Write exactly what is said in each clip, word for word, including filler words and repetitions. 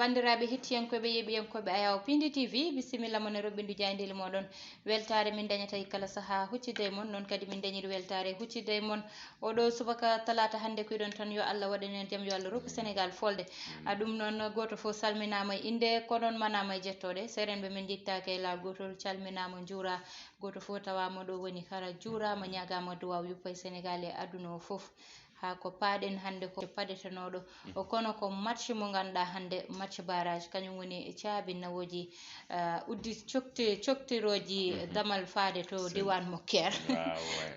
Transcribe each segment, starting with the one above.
Banndiraaɓe hettiyankooɓe, yeeɓiyankooɓe Ayaw Pindi T V, bisimilla mon e roɓɓindu jaayndeeli mooɗon. Weltaare min dañata e kala sahaa huccitde e mon, noon kadi min dañiri weltaare huccitde e mon. Oɗo subaka talaata hannde, kuyɗon tan yo Allah waɗan en jam, yo Allah rokku Senegaal folde. A ɗum noon, gooto fof salminaama e innde, ko noon manaama e jettooɗe. Seerenɓe men njettaaki e laawol gootol, calminaama, njuuraa. Gooto fof tawaama ɗo woni, hara juuraama, ñaagaama duwaaw yuppa e Senegaal e aduna o fof. Haa ko paaɗen hannde ko padetenooɗo, o kono ko match mo ngannduɗaa hannde, match barrage, kañum woni caabi nawooji, ah, uddi cokti-, coktirooji damal faade to diwaan mo Keer.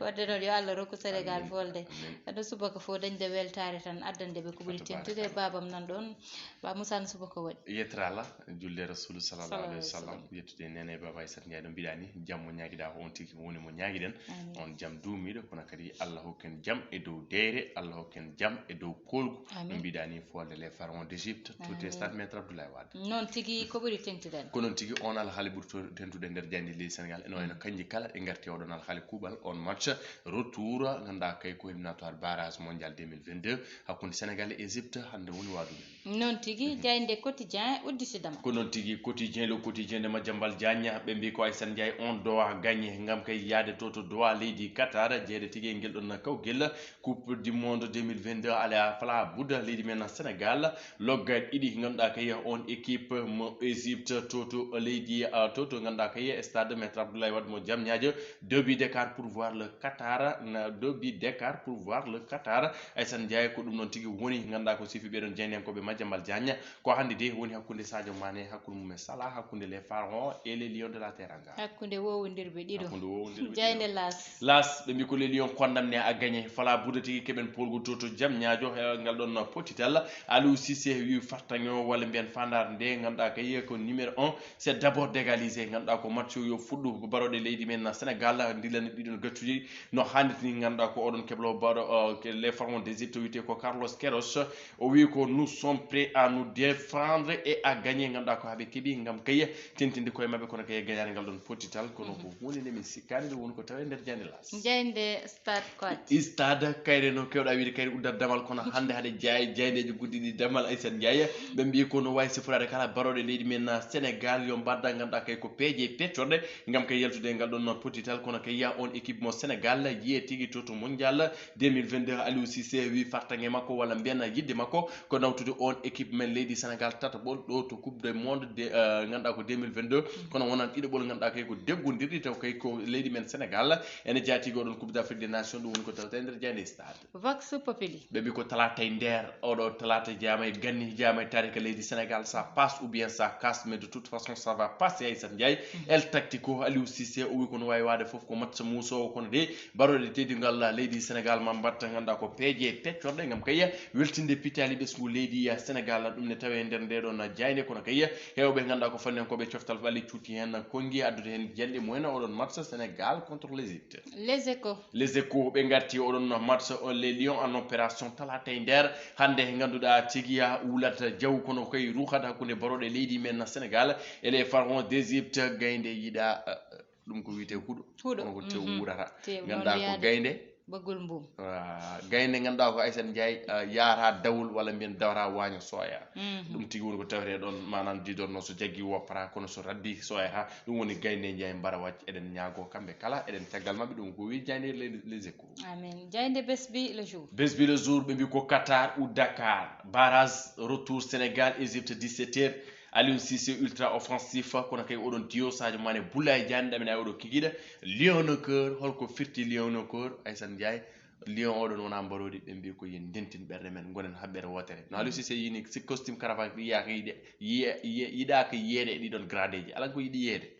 Waɗde noon, yo Allah rokku Senegaal folde. Amin. Ado subaka fof dañde weltaare tan, addande ɓe ko ɓuri teŋtude. Baabam nan ɗoon, Ba Moussa, no subaka waɗi? Yettere Allah, julde Rasulu sallallahu alaihi wasallam, yettude nene e Baba Aissata Ndiaye, no mbiɗaa ni, jam mo ñaagiɗaa ko on tigi woni mo ñaagiɗen. Amin. On jam duumiiɗo, kono kadi Allah hokken jam e dow deeyre, Allah hokken jam e dow poolgu. Amin. No mbiɗaa ni, folde les pharaons d'Égypte, tout est stade Maître Abdoulaye Wade. Noon tigi, ko ɓuri teŋtude? Ko noon tigi, on alhaali ɓuri to-, teŋtude nder jaayndeeji leydi Senegaal. Ene wayno kanji kala ɗe ngarti oɗon alhaali kuuɓal, on match retour, ngannduɗaa kay ko éliminatoire barrage mondial deux mille vingt-deux hakkunde Senegaal e Égypte, hannde woni waɗude. Noon tigi, jaaynde Quotidien uddisidama. Ko noon tigi, Quotidien, le Quotidien de Madiambal Diagne, ɓe mbi ko Aissata Ndiaye on dowa gagné ngam kay yaade to, to Doha leydi Qatar, jeeyde tigi e ngel ɗon kawgel Coupe du Monde deux mille vingt-deux, ala fala budda leydi men Senegaal logga ɗiɗi ngannduɗaa kay on équipe mo Égypte to, to leydi, ah, to, to ngannduɗaa kay stade Maître Abdoulaye Wade mo Diamniadio, deux buts d'écart pour voir le Qatar, na deux buts d'écart pour voir le Qatar. Aissata Ndiaye, ko ɗum noon tigi woni, ngannduɗaa ko sifi ɓeɗon jaayndiyankooɓe Madiambal Diagne. Ko hannde de woni hakkunde Sadio Mané, hakkunde mum e Salah, hakkunde les Pharaons et les Lions de la Teranga. Hakkunde wowondirɓe ɗiɗo. Hakkunde wowondirɓe ɗiɗo. Jaaynde L'As. L'As, ɓe mbi ko les Lions condamné à gagner. Fala budda tigi keɓen polgu to, to Diamniadio, he ngal ɗon pottital. Aliou Cissé wi fartaŋe o walla mbiyen faandaare nde, ngannduɗaa kay ko numéro un, c'est d'abord d'égaliser. Ngannduɗaa ko match o yo fuɗɗu, ko barooɗe leydi men Senegaal ndilani ɗiɗon gaccuji no haanirta ni. Ngannduɗaa ko oɗon keblo baɗo, euh, ke-, les pharaons d'Égypte, wiyetee ko Carlos Queiroz. O wi ko nous sommes prêts à nous défendre et à gagner. Ngannduɗaa ko haɓe keɓi ngam kay tentinde koye maɓɓe, kono kay gañaare ngal ɗon pottital, kono ko huunde nde min sikkaani nde woni ko tawa e nder jaaynde L'As. Jaaynde Stade Koit. Stade, kayre no kewɗa wiide kayre uddata damal, kono hannde haɗe jaay-, jaayndeeji guddiɗi damal, Aissata Ndiaye. Ɓe mbi ko no wayi siforaade kala barooɗe leydi men Senegaal yo mbadda, ngannduɗaa kay ko peeje peccorɗe ngam kay yaltude e ngal ɗon pottital, kono kay ya on équipe mo Senegaal yiye tigi to, to mondial deux mille vingt-deux. Aliou Cissé wi fartaŋe makko walla mbiyen yidde makko ko nawtude on équipe men leydi Senegaal tataɓol ɗo to Coupe du Monde de, euh, ngannduɗaa ko deux mille vingt-deux, kono wonan ɗiɗaɓol ngannduɗaa kay ko deggondirɗi, taw kay ko leydi men Senegaal ene jaatigi oɗon Coupe d'Afrique des Nations, ɗum woni ko tawata e nder jaaynde Stade. Vox Populi. Ɓe mbi ko talaata e nder, oɗo talaata jaama e ganni, jaama e taarika leydi Senegaal, ça passe ou bien ça casse, mais de toute façon ça va passer, Aissata Ndiaye. El Tactico, Aliou Cissé, o wi ko no wawi waade fof ko match muusoowo, kono de barooɗe teddungal leydi Senegaal ma mbatta, ngannduɗaa ko peeje peccorɗe ngam kay weltinde pitaali ɓesngu leydi Senegaal. Ɗum ne tawe nder nde ɗon jaaynde, kono kay heewɓe ngannduɗaa ko fanniyankooɓe coftal ɓalli cuuti heen konngi addude heen janɗe mumen oɗon match Senegaal contre l'Égypte. Les Échos. Les Échos, ɓe ngarti oɗon match, o, les Lions en opération talaata e nder. Hannde ngannduɗaa cigiya wulata jaw, kono koye ruuxata hakkunde barooɗe leydi men Senegaal e les pharaons d'Égypte. Gaynde yiɗa, eh, ɗum ko wiyetee huɗo. Huɗo. Kono ko tew wurata. Tew ngannduɗaa ko gaynde. Ɓoggol mum. Ah, gaynde ngannduɗaa ko Aissata Ndiaye, ah, yahata dawol walla mbiyen dawata waaño sooya. Ɗum tigi woni ko tawetee ɗon, maanaam didorno so jaggi woppata, kono so raddi sooyata. Ɗum woni gaynde Ndiaye mbara wacc. Eɗen ñaago kamɓe kala, eɗen caggal maɓɓe, ɗum ko wi jaaynde les, les Échos. Amin. Jaaynde Besbi le jour. Besbi le jour, ɓe mbi ko Qatar ou Dakar. Barrage retour Sénégal, Égypte, dix-sept heures. Aliou Cissé ultra offensif, kono kay oɗon tiyo Sadio Mané, Boulaye Diagne, ɗamina oɗo kikiɗe. Lion no cœur, holko firti Lion no cœur? Aissata Ndiaye, Lion oɗon wona mbaroɗi, ɓe mbi ko yen ndentin ɓerɗe men, gonen haɓɓere wotere. No Aliou Cissé yini, si costume cravate yiyaaka yiɗe, yiye-, yiye-, yiɗaaka yiyeede e ɗiɗon gradeji. Alan ko yiɗi yiyeede.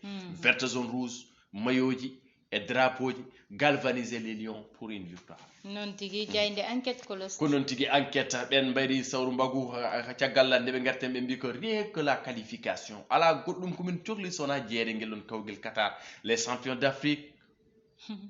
Verte, jaune, rouge, mayoji e drapeauji, galvaniser les Lions pour une victoire. Noon tigi, jaaynde Enquête, Kolos. Ko noon tigi, Enquête, ɓen mbayri sawru mbagu, ha, ha, caggal nde ɓe ngarten, ɓe mbi ko rien que la qualification. Ala goɗɗum ko min cohli so wona jeeyde ngel ɗon kawgel Qatar. Les champions d'Afrique,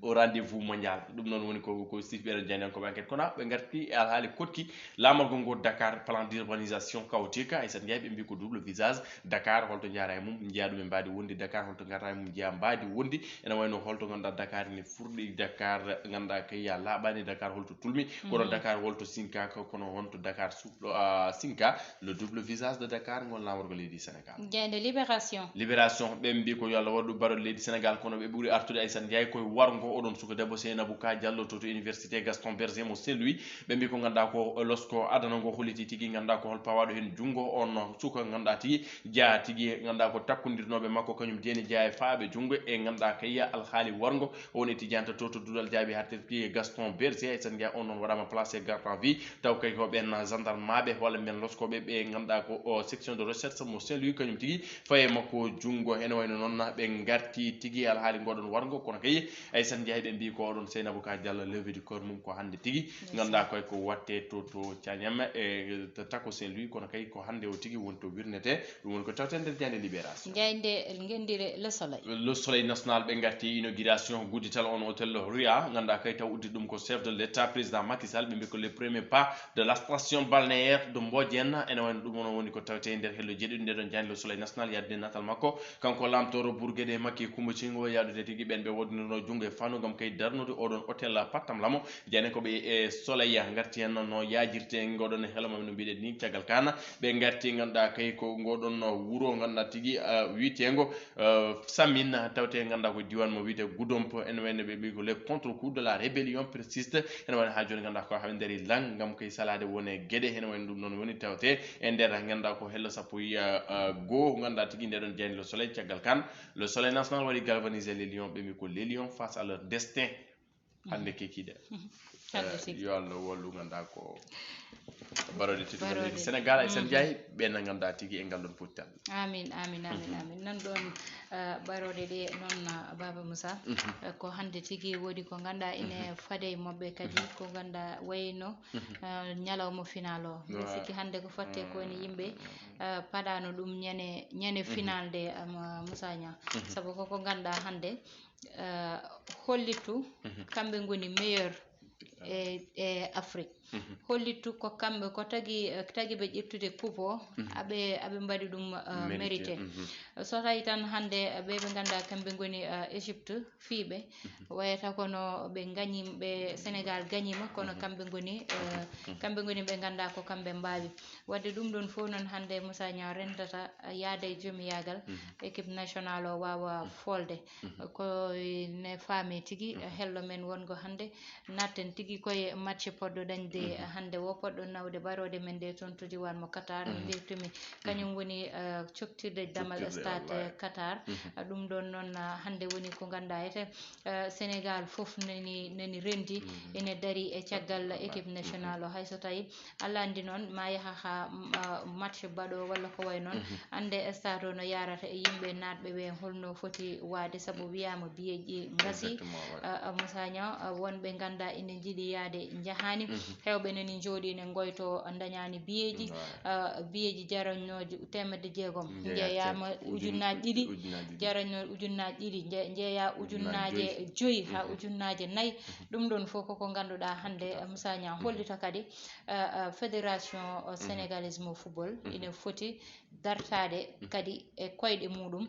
Au rendez-vous mondial. Ɗum noon woni ko ko sifɓe ɗon janiyankoɓe enquête kono ɓe ngarti e alhaali koɗki laamorgo ngo Dakar, plan d'urbanisation kawtika. Aysata Ndiaye ɓe mbi ko double visage. Dakar holto njaara e mum njiya ɗum e mbaadi wondi? Dakar holto ngarta e mum njiya mbaadi wondi? Ene wayno holto ngannduɗaa Dakar ne furɗi? Dakar ngannduɗaa kay ya laaɓani? Dakar holto tulmi? Kono Dakar holto sinka? Kono honto Dakar suɓɗo a sinka? Le double visage de Dakar ngol laamorgo leydi Sénégal. Jeyde Libération. Libération ɓe mbi ko yo Allah waɗu baroɗe leydi Sénégal kono ɓe ɓuri artude Aysata Ndiaye koye warngo oɗon suka debbo Seynabou Ka Diallo to to université Gaston Berger mo Saint-Louis. Ɓe mbi ko ngannduɗaa ko losko adana ngo holliti tigi ngannduɗaa ko hol pawaɗo heen junngo on suka ngannduɗaa tigi jeyaa tigi ngannduɗaa ko takkondirnooɓe makko kañum jeeni jeyaa e faaɓe junngo e ngannduɗaa kay alhaali warngo. O woni étudiante to to duɗal jaabi hartirki Gaston Berger. Aysata Ndiaye on noon waɗaama placé garde à vue taw kay ko ɓen gendarme maɓe walla mbiyen loskooɓe ɓe ngannduɗaa ko o section de recherche mo Saint-Louis kañum tigi faye makko junngo. Ene wayno noon ɓe ngarti tigi alhaali ngoɗon warngo kono kay Aysata Ndiaye ɓe mbi ko oɗon Seynabou Ka Diallo levée du corps mum ko hannde tigi ngannduɗaa koy ko watte to to Thiagnam e to Tako Saint-Louis kono kay ko hannde o tigi woni to wirnete. Ɗum woni ko tawten nder jande Libération. Jande ngendire Le Soleil. Le Soleil national ɓe ngarti inauguration guddital on hôtel Ria ngannduɗaa kay taw uddi ɗum ko chef de l'état président Macky Sall ɓe mbi ko le premier pas de la station balnéaire de Mbodiène. Ene wayno ɗum on woni ko tawte nder hello jeeɗiɗi nde ɗon jande Le Soleil national yadde natal makko kanko lamtoro Bourguédé Macky Coumba Cingo yadude tigi ɓen ɓe woddinirno junngo e fannu ngam kay darnude oɗon hôtel pattam lamo. Jani ko ɓe e Soleil ngarti heen no yajirte ngoɗon e helo maɓɓe no mbiɗen ni caggal kana ɓe ngarti ngannduɗaa kay ko ngoɗon wuro ngannduɗaa tigi wiyeteengo Samin tawte ngannduɗaa ko diwan mo wiyetee Goudomp. Ene wayno ɓe mbi ko le contre coup de la rébellion persiste. Ene wayno haa jooni ngannduɗaa ko haɓe ndari lang ngam kay salade wone geɗe. Ene wayno ɗum noon woni tawte e nder ngannduɗaa ko hello sappo e goo ngannduɗaa tigi nde ɗon jani Le Soleil caggal kan Le Soleil national waɗi galvanisé les lions ɓe mbi ko les lions face à leur destin. Hannde kekiiɗe. Hannde tigi. Yo Allah wallu ngannduɗaa ko baroɗe teddugal leydi Sénégal Aysata Ndiaye ɓen ngannduɗaa tigi e ngal ɗon pottal. Amin amin amin amin nan ɗon baroɗe ɗe noon Baba Moussa. Ko hannde tigi woodi ko ngannduɗaa ine fade e maɓɓe kadi ko ngannduɗaa wayno ñalawma final o mi sikki hannde ko fatte ko woni yimɓe paɗano ɗum ñande ñande final de Moussa Niang sabu koko ngannduɗaa hannde hollitu kamɓe ngoni meilleur e e Afrique hollitu ko kamɓe ko tagi tagi ɓe ƴettude coupe o aɓe aɓe mbaɗi ɗum mérité so tawi tan hannde ɓe ɓe ngannduɗaa kamɓe ngoni Égypte fiiɓe wayata kono ɓe gañi ɓe Sénégal gañima kono kamɓe ngoni kamɓe ngoni ɓe ngannduɗaa ko kamɓe mbaawi wadde ɗum ɗon fof noon hannde Moussa Niang rentata yaada e jomiyagal équipe national o waawa folde ko ne faami tigi hello men wongo hannde natten tigi koye match poɗɗo dañde hannde o poɗɗo nawde baroɗe men nde toon to diwan mo Qatar mbirtumi kañum woni coktirde damal stade Qatar ɗum ɗon noon hannde woni ko ngannduɗaa ete Sénégal fof nani nani rendi ene dari e caggal équipe national o hayso tawi Allah anndi noon ma yaha ha match baɗo walla ko way noon annde stade o no yarata e yimɓe naatɓe ɓe holno foti waade sabu wiyama biyeji ngasi Moussa Niang wonɓe ngannduɗaa ene njiɗi yaade njahani hewɓe nani njooɗi ne ngoyto dañani biyeji biyeji jarañnoji temedde jeegom njeeyama ujunnaji ɗiɗi jarañno ujunnaji ɗiɗi njeeya ujunnaje joyi ha ujunnaje nayyi ɗum ɗon fof koko ngannduɗaa hannde Moussa Niang hollita kadi fédération sénégalaise mo football ina foti dartaade kadi e koyɗe muɗum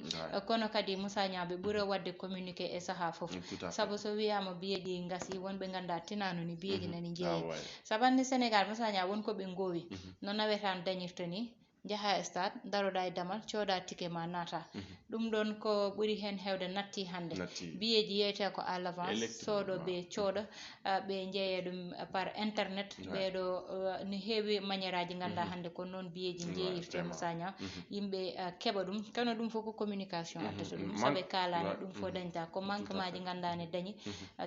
kono kadi Moussa Niang ɓe ɓura waɗde communiqué e saha fof sabu so wiyama biyeji ngasi wonɓe ngannduɗaa tinano ni biyeji nani jeeyi sabu hannde Sénégal Moussa Niang won ko ɓe ngowi no nawetan dañirta ni njaha e stade daroɗa e damal cooda tike ma naata ɗum ɗon ko ɓuri hen hewde natti hannde biyeji yeyte ko à l'avance sooɗo ɓe cooda ɓe jeeye ɗum par internet ɓeɗo ne heewi manière aji ngannduɗaa hannde ko noon biyeji jeeyirte Moussa Niang yimɓe keɓa ɗum kono ɗum fof ko communication addata ɗum so ɓe kalani ɗum fof dañta ko manque maji ngannduɗaa ne dañi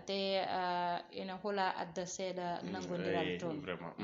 te ina hula adda seeɗa nanngondiral toon vraiment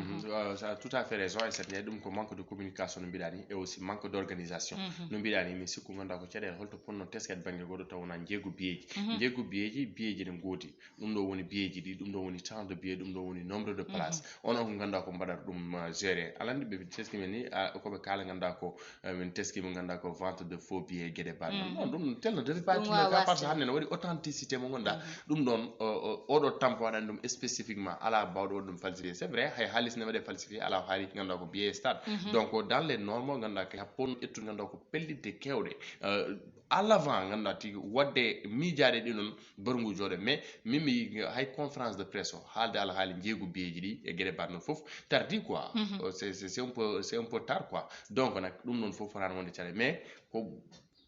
tout à fait raison e sette ɗum ko manque de communication no mbiɗa mbiɗani e aussi manque d'organisation. No mbiɗani, min sikku ngannduɗaa ko caɗeele holto ponno teskede bannge goɗɗo taw wona njeeygu biyeeji. Njeeygu biyeeji, biyeeji ne ngoodi. Ɗum ɗo woni biyeeji ɗi, ɗum ɗo woni temps de billet, ɗum ɗo woni nombre de place. Onon ko ngannduɗaa ko mbaɗata ɗum, uh, gérer. Alaa anndi ɓe teski men ni, uh, ko ɓe kaala ngannduɗaa ko, uh, min teski mo ngannduɗaa ko vente de faux billets e geɗe mbaɗ non. Non, ɗum tel no deri pas ɗum no waawa ka parce que hannde no waɗi authenticité mo ngannduɗaa. Ɗum ɗon, o, o, oɗo tampo waɗani ɗum spécifiquement, alaa bawɗo waɗi ɗum falsifié. C'est vrai, hay haalis ne waɗe falsifié, alaa haali ngannduɗaa ko billet stade. Donc, dans les normes, ngannduɗaa ko happon ƴettu ngannduɗaa ko pellitde kewɗe. Uh, à l'avant, ngannduɗaa tigi waɗde miijaade ɗi noon, barngu jooɗo. Mais min mi yii hay conférence de presse o, haalde alhaali njeeygu biyeeji ɗi e geɗe mbaɗ noon fof, tardi quoi. Euh, c'est, c'est, c'est un peu, c'est un peu tard quoi. Donc nag, ɗum noon fof fotaani wonde caɗeele. Mais ko,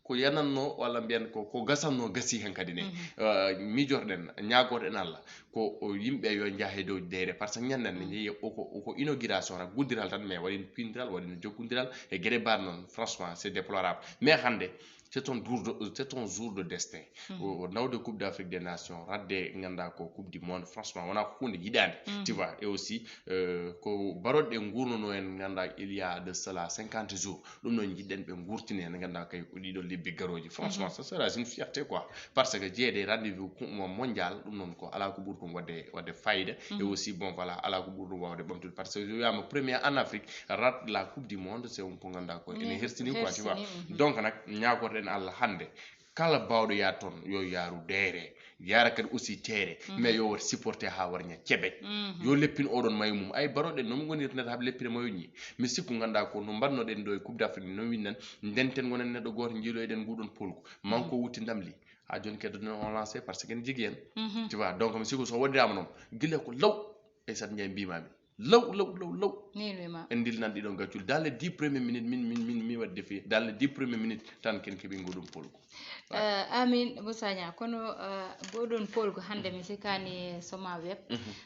ko yanatno walla mbiyen ko, ko gasatno gasi heen kadi ne. Euh, miijorɗen, ñaagotoɗen Allah, ko o yimɓe yo njah e dow deere, parce que ñanden ne jeeyi o ko, o ko inauguration tan, guddiral tan, mais waɗi pindiral, waɗi jokkondiral e geɗe mbaɗ noon. Franchement, c'est déplorable. Mais hannde, c'est un jour de, c'est un jour de destin. O, o nawde Coupe d'Afrique des Nations, radde ngannduɗaa ko Coupe du Monde, franchement, wonaa ko huunde yiɗaande. Tu vois, et aussi, euh, ko baroɗe nguurnuno en, ngannduɗaa, il y a de cela cinquante jours. Ɗum noon njiɗɗen ɓe nguurtini en, ngannduɗaa kay ko ɗiɗo lebbi garooji. Franchement, ça sera une fierté, quoi. Parce que jeeyde rendez-vous ku-, mo-, mondial, ɗum noon ko alaa ko ɓuri ɗum waɗde, waɗde fayida. Et aussi, bon, voilà, alaa ko ɓuri ɗum waawde ɓamtude. Parce que so wiyaama premier en Afrique, rate la Coupe du Monde, c'est un ko ngannduɗaa ko ene hersini, quoi, tu vois. Donc nag, ñaagotoɗen Allah hannde, kala baawɗo yaade toon, yo yaaru deere, yaara kadi aussi teere, mais yo waɗ supporté haa warña ceɓe. Yo leppin oɗon mayo mum. Ay, baroɗen, no mi ngonirta neɗɗo haa ɓe leppina mayo ñi. Mi sikku ngannduɗaa ko no mbaɗnoɗen ɗo e Coupe d'Afrique ni, no winnan, ndenten ngonen neɗɗo gooto, njiiloyɗen nguɗon polgu. Manko wutti ndam li. Haa jooni keddoɗen on lancé parce que en jigi en. Tu vois, donc mi sikku so waɗiraama noon, gila ko law, Aissata Ndiaye mbiimaami. Law, law, law, law. Ni wima. En ndilnan ɗiɗon gaccul. Dans les dix premières minutes, min, min, min, mi waɗi défi. Dans les dix premières minutes, tan ken keɓi ngoɗum polgu. Euh, amin, Moussa Niang. Kono, euh, ngoɗon polgu hannde mi sikkaani Soma Web.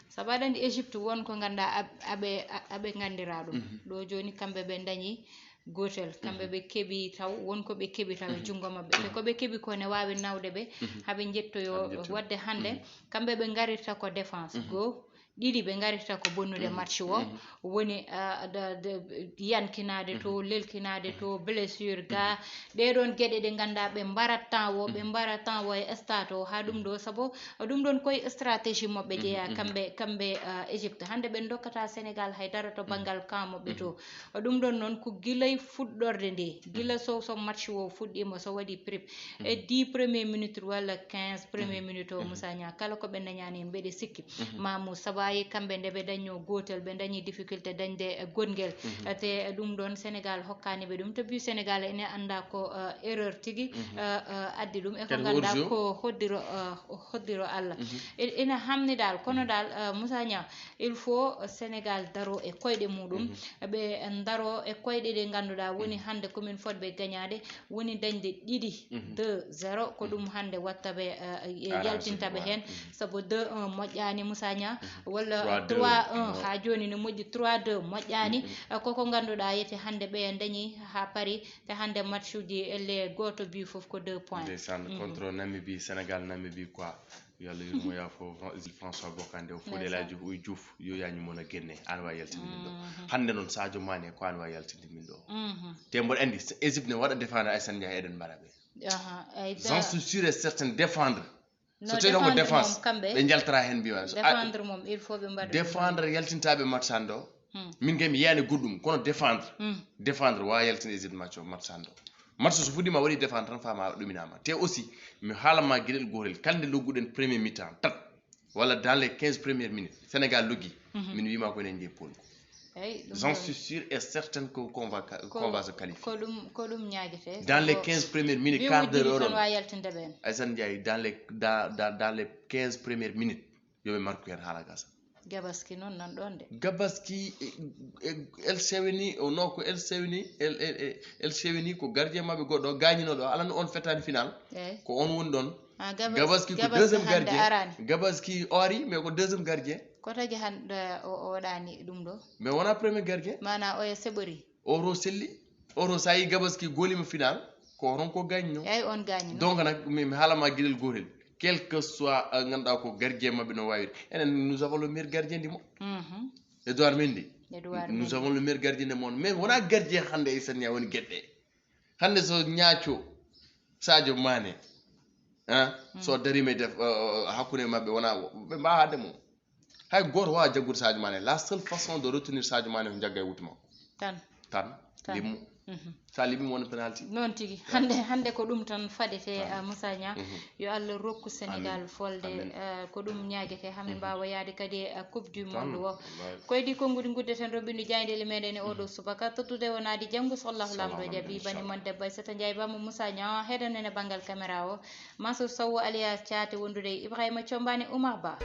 Sabu aɗa anndi Égypte won ko ngannduɗaa ab-, aɓe, a-, aɓe nganndira ɗum. Ɗo jooni kamɓe ɓe ndañi gootel. Kamɓe ɓe keɓi taw, won ko ɓe keɓi taw e junngo maɓɓe. Te ko ɓe keɓi ko ne waawi nawde ɓe, haa ɓe njettoyo. Haa ɓe njettoyo. Waɗde hannde, kamɓe ɓe ngarirta ko défense. Goo, ɗiɗi ɓe ngarirta ko bonnude match o. Woni, ah, da-, da-, yankinaade to, lelkinaade to, blessure ga. Ɗee ɗoon geɗe ɗe ngannduɗaa ɓe mbarat temps o, ɓe mbarat temps o e stade o, haa ɗum ɗo, sabu ɗum ɗoon koye stratégie maɓɓe jeyaa, kamɓe, kamɓe, ah, Égypte. Hannde ɓe ndokkata Sénégal hay dara to banngal camp maɓɓe to. Ɗum ɗoon noon ko gila e fuɗɗorde nde, gila so, so match o fuɗɗiima, so waɗi prep. E dix première minute walla quinze première minute o, Moussa Niang, kala ko ɓe ndañaani heen, mbeɗe sikki. Maamu sabayi kamɓe nde ɓe dañnoo gootel, ɓe ndañi difficulté dañde, eh, goɗngel. Te ɗum ɗoon Sénégal hokkaani ɓe ɗum. To but Sénégal ene anndaa ko, eh, erreur tigi, eh, eh, addi ɗum. E ko ngannduɗaa ko hoddiro, eh, hoddiro Allah. E-, ene hamni daal, kono daal, eh, Moussa Niang, il faut Sénégal daro e koyɗe muɗum. Ɓe daro e koyɗe ɗe ngannduɗaa woni hannde ko min fotɓe gañaade, woni dañde ɗiɗi, deux zéro, ko ɗum hannde watta ɓe, eh, eh, yaltinta ɓe heen. Sabu deux un moƴƴaani, Moussa Niang, walla trois un, haa jooni ne moƴƴi, trois deux moƴƴaani. Eh, koko ngannduɗaa yete hannde ɓe dañi haa Paris, te hannde match uji elle gooto but fof ko deux points. Ndeysaan, contre Namibie, Sénégal, Namibie quoi. Yo Allah yurmo yaafo Fran-, Jules François Bocandé, o Fodé El Hadji Diouf, yo yaañu mon a genne, an waawi yaltinde min ɗo. Hannde noon Sadio Mané ko an waawi yaltinde min ɗo. Te mboɗo anndi, so Égypte ne waɗa défendre Aissata Ndiaye, eɗen mbaɗa ɓe. Aha, ay da- J'en suis sûr et certain, défendre. So tawi ɗon ko défense, ɓe njaltara heen mbiwa. So a- Défendre moom, il faut ɓe mbaɗa ɗum. Défendre yaltintaaɓe match hannde o. Min kay mi yiyaani goɗɗum, kono défendre. Défendre, waawa yaltinde Égypte match o, match hannde o. Match so fuɗɗiima, a waɗi défendre tan, faama a ɗuminaama. Te aussi, mi haala ma geɗel gootel, kala nde logguɗen premier mi-temps, tat, walla dans les quinze premières minutes, Sénégal loggi, min wiima ko enen jeyi polgu. Eyi, ɗum J'en ɗon suis sûr et certain que qu'on va, qu'on va se qualifier. Ko ɗum, ko ɗum ñaagetee. Dans les quinze premières minutes, quart d'heure, o ɗon, waawa yaltinde ɓeen. Aissata Ndiaye, dans les, dans, dans, dans les quinze premières minutes, yo ɓe marku heen haala gasa. Gabaski noon nan ɗoon de. Gabaski, e, e, El Sewini, o no ko El Sewini, El, El, El, El Sewini ko gardien maɓɓe goɗɗo gaañinooɗo, alano on fettaani final. Eyi. Ko on woni ɗoon. Ah, Gabas-, Gabaski ko Gabaski deuxième hannde gardien. Araani. Gabaski o ari, mais ko deuxième gardien. Ko tagi hannde o, o waɗaani ɗum ɗo? Mais wonaa premier gardien. Maanaa oya seɓori? Oto selli. Oto so a yii Gabaski gooliima final, ko oton ko gaañinoo. Eyi, on gaañinoo. Donc nag, mi, mi haala ma geɗel gootel. Quel que soit, uh, ngannduɗaa ko gardien maɓɓe no waawiri. Enen, nous avons le meilleur gardien du monde. Edouard Mendy. Nous avons le meilleur gardien du monde, mais wona gardien hannde e Sadio Mané woni geɗɗe. Hannde so Ñaaco, Sadio Mané, hein, so darima e def hakkunde maɓɓe, wona ɓe mbawa haade mo. Hay goto wawa jaggude Sadio Mané. La seule façon de retenir Sadio Mané ko jagga e wutte makko. Tan. Tan. Tan. Limmo. Mhm. Sa limimo wona penalty. Noon tigi. Hannde, hannde ko ɗum tan faɗete. Tan. Ah, Moussa Niang. Mhm. Yo Allah rokku Sénégal folde. Amin. Ah, ko ɗum ñaagete, hamin mbawa yaade kadi e, ah, Coupe du Monde o. Koydi konnguɗi guddeten roɓɓinɗo jaayndeele meɗen e oɗo subaka. Tottude o naadi janngo so Allahu Laamɗo jaɓi. Bani mon debbo Aissata Ndiaye Bamo, Moussa Niang heɗanen e banngal caméra o. Mansour Sow alias Thiate wondude e Ibrahima Thiombane Oumar Ba.